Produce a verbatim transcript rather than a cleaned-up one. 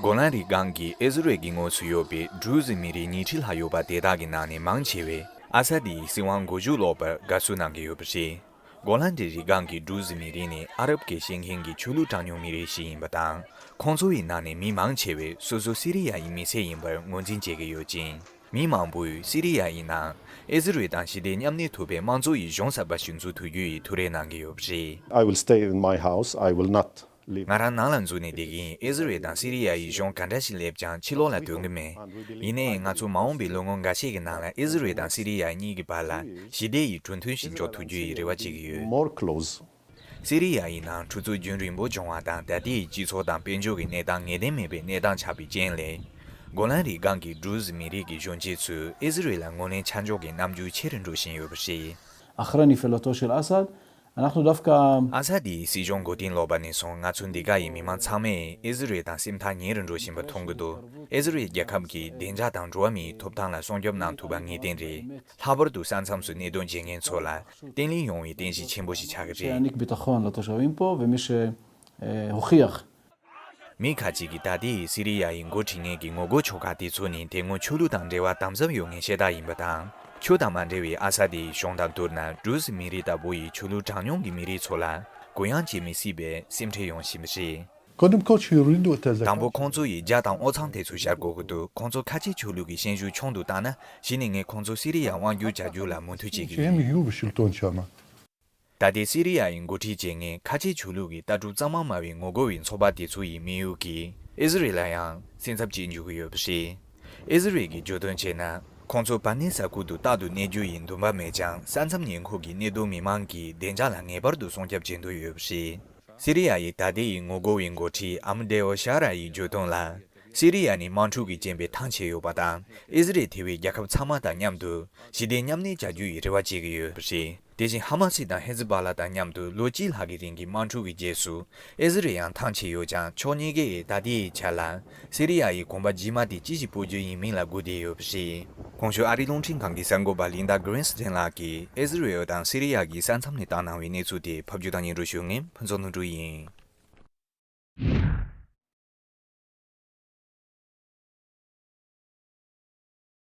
གོ་ལན་རི་སྒང་གི་ཨི་ཟི་རེལ་གྱི་ངོས་སུ་ཡོད་པའི་ཌུ་རུ་ཛི་མི་རིགས་ཉིས་ཁྲི་ལྷག་ཡོད་པ་དེ་དག་གི་ནང་ནས་མང་ཆེ་བས་ཨ་ས་དིའི་སྲིད་དབང་མགོ་མཇུག་སློག་པར་དགའ་བསུ་གནང་གི་ཡོད་པ་རེད། གོ་ལན་རི་རི་སྒང་གི་ཌུ་རུ་ཛི་མི་རིགས་ནི་ཨ་རབ་ཀྱི་ཤེས་མཁན་གྱི་ཆོས་ལུགས་གྲངས་ཉུང་མི་རིགས་ཤིག་ཡིན་པ་དང་། ཁོང་ཚོའི་ནང་ནས་མི་མང་ཆེ་བས་སོ་སོ་སི་རི་ཡ་ཡི་མི་སེར་ཡིན་པར་ངོས་འཛིན་བྱེད་ཀྱི་ཡོད་ཅིང་། མི་མང་པོས་སི་རི་ཡ་ཡི་ནང་ཨི་ཟི་རེལ་དང་ཞི་བདེ་མཉམ་གནས་ཐུབ་པའི་དམངས་གཙོ་ཡི་གཞུང་གསར་པ་ཞིག་འཛུགས་ཐུབ་རྒྱུ་ཡི་ཐུགས་རེ་གནང་གི་ཡོད་པ་རེད། I will stay in my house. I will not leave. ང་རང་ནང་ལ་འཛུལ་ནས་བསྡད་ཀྱི་ཡིན། ཨི་ཟི་རེལ་དང་སི་རི་ཡ་ཡི་གཞུང་ག་འདྲ་ཞིག་སླེབས་ཀྱང་ཕྱི་ལོགས་ལ་ཐོན་གྱི་མེད། ཡིན་ནའི་ང་ཚོ་མ་འོངས་པའི་ལོ་ངོ་འགའ་ཤས་ཀྱི་ནང་ལ་ཨི་ཟི་རེལ་དང་སི་རི་ཡ་གཉིས་ཀྱི་བར་ལ་ཞི་བདེ་ཡི་གྲོས་མཐུན་ཞིག་འཇོག་ཐུབ་རྒྱུ་ཡི་རེ་བ་བྱེད་ཀྱི་ཡོད། More close. སི་རི་ཡ་ཡི་ནང་འཁྲུག་རྩོད་རྒྱུན་རིང་པོ་བྱུང་བ་དང་། ད་ལྟའི་སྤྱི་ཚོགས་དང་དཔལ་འབྱོར་གྱི་གནས་སྟངས་ངེས་གཏན་མེད་པའི་གནས་སྟངས་ཆགས་པའི་རྐྱེན་ལས། གོ་ལན་རི་སྒང་གི་ཌུ་རུ་ཛི་མི་རིགས་ཀྱི་གཞོན་སྐྱེས་ཚོས་ཨི་ཟི་རེལ་ལ་ངོས་ལེན་ཆ་འཇོག་གི་རྣམ་འགྱུར་ཆེ་རུ་འགྲོ་བཞིན་ཡོད་པ་རེད། אחרי נפילתו של אסד, אנחנו דווקא ཨ་ས་དིའི་སྲིད་གཞུང་འགོ་རྟིང་སློག་པ་ནས་བཟུང་ང་ཚོ་འདི་ག་ཡི་མི་མང་ཚང་མས་ཨི་ཟི་རེལ་དང་སེམས་ཐག་ཉེ་རུ་འགྲོ་བཞིན་པ་མཐོང་གི་འདུག་ཨི་ཟི་རེལ་རྒྱལ་ཁབ་ཀྱིས་བདེ་འཇགས་དང་འགྲོ་བ་མིའི་ཐོབ་ཐང་ལ་སྲུང་སྐྱོབ་གནང་ཐུབ་པ་ངེས་གཏན་རེད། ལྷག་པར་དུ་ས་མཚམས་སུ་གནད་དོན་བྱེད་མཁན་ཚོ་ལ་བརྟན་ལྷིང་ཡོང་བའི་རྟེན་གཞི་ཆེན་པོ་ཞིག་ཆགས་ཀྱི་རེད། يعطيك بيتخون للتوشاوينبو، ומי שהוכיח. མི་ཁ་ཅིག་གིས་ད་ལྟའི་སི་རི་ཡ་ཡི་འགོ་ཁྲིད་མཁན་གྱི་ངོ་རྒོལ་ཕྱོགས་ཁག་དེ་ཚོ་ནི་དེ་སྔོན་ཆོས་ལུགས་དང་འབྲེལ་བ་དམ་ཟབ་ཡོད་མཁན་ཤ་སྟག་ཡིན་པ་དང་། ཆོས་དང་མ་འབྲེལ་བའི་ཨ་ས་དེའི་གཞུང་དང་བསྡུར་ན་ཌུ་རུ་ཛི་མི་རིགས་ལྟ་བུ་ཡི་ཆོས་ལུགས་གྲངས་ཉུང་གི་མི་རིགས་ཚོ་ལ་གུ་ཡངས་བྱེད་མི་སྲིད་པའི་སེམས་ཁྲལ་ཡོང་བཞིན་པ་རེད། קודם כל, שיורידו את הזקן. དང་པོ་ཁོང་ཚོ་ཡི་རྒྱ་དང་དབུས་གཙང་དེ་ཚོ་བཞར་དགོས་ཀྱི་འདུག་ཁོང་ཚོ་ཁ་ཆེ་ཆོས་ལུགས་ཀྱི་ཤན་ཤུགས་ཆུང་དུ་བཏང་ན། གཞི་ནས་ངས་ཁོང་ཚོ་སི་རི་ཡར་དབང་བསྒྱུར་བྱ་རྒྱུ་ལ་མོས་མཐུན་བྱེད་ཀྱི་ཡིན། ད་ལྟའི་སི་རི་ཡ་ཡི་འགོ་ཁྲིད་བྱེད་མཁན་ཁ་ཆེ་ཆོས་ལུགས་ཀྱི་ལྟ་གྲུབ་གཙང་མ་སྨྲ་བའི་ངོ་རྒོལ་བའི་ཚོགས་པ་དེ་ཚོ་ཡི་དམིགས་ཡུལ་གྱིས་ཨི་ཟི་རེལ་ལ་ཡང་སེམས་འཚབ་བྱེད་འཇུག་གི་ཡོད་པ་རེད། ཨི་ཟི་རེལ་གྱིས་བརྗོད་དོན་བྱས་ན། ཁོང་ཚོ་པ་ནེ་ས་ཁུལ་དུ་རྟག་ཏུ་གནས་རྒྱུ་ཡི་འདུན་པ་མེད་ཀྱང་། ས་མཚམས་ཉེ་འཁོར་གྱི་གནས་སྡོད་མི་མང་གི་བདེ་འཇགས་ལ་ངེས་པར་དུ་སྲུང་སྐྱོབ་བྱེད་འདོད་ཡོད་པ་རེད། སི་རི་ཡ་ཡི་ད་ལྟའི་ངོ་རྒོལ་བའི་འགོ་ཁྲིད་ཨམ་དེའོ་ཤ་ར་ཡིས་བརྗོད་དོན་ལ། སི་རི་ཡ་ནི་དམག་འཁྲུག་གི་རྐྱེན་པས་ཐང་ཆད་ཡོད་པ་དང་། ཨི་ཟི་རེལ་ཐེ་བའི་རྒྱལ་ཁབ་ཚང་མ་དང་མཉམ་དུ་ཞི་བདེ་མཉམ་གནས་བྱ་རྒྱུ་ཡི་རེ་བ་བྱེད་ཀྱི་ཡོད་པ་རེད། དེ་བཞིན་ཧ་མ་སི་དང་ཧེ་ཛི་བྷ་ལ་དང་མཉམ་དུ་ལོ་གཅིག་ལྷག་གི་རིང་གི་དམག་འཁྲུག་གི་རྗེས་སུ་ཨི་ཟི་རེལ་ཡང་ཐང་ཆད་ཡོད་ཀྱང་། ཕྱོགས་གཉིས་ཀས་ད་ལྟའི་ཆ་ལ་སི་རི་ཡ་ཡི་གོམ་པ་རྗེས་མ་དེ་ཅི་ཞིག་སྤོ་རྒྱུ་ཡིན་མིན་ལ་སྒུག་བསྡད་ཡོད་པ་རེད། གོང་ཞུས་ཨ་རིའི་རླུང་འཕྲིན་ཁང་གི་གསར་འགོད་པ་ལིན་ཌ་གྷི་རིན་སི་ཊིན་ལགས་ཀྱིས་ཨི་ཟི་རེལ་དང་སི་རི་ཡ་གི་ས་མཚམས་ནས་བཏང་གནང་བའི་གནས་ཚུལ་དེ་ཕབ་སྒྱུར་དང་སྙན་སྒྲོན་ཞུ་མཁན་ཕུན་ཚོགས་ལྷུན་གྲུབ་ཡིན།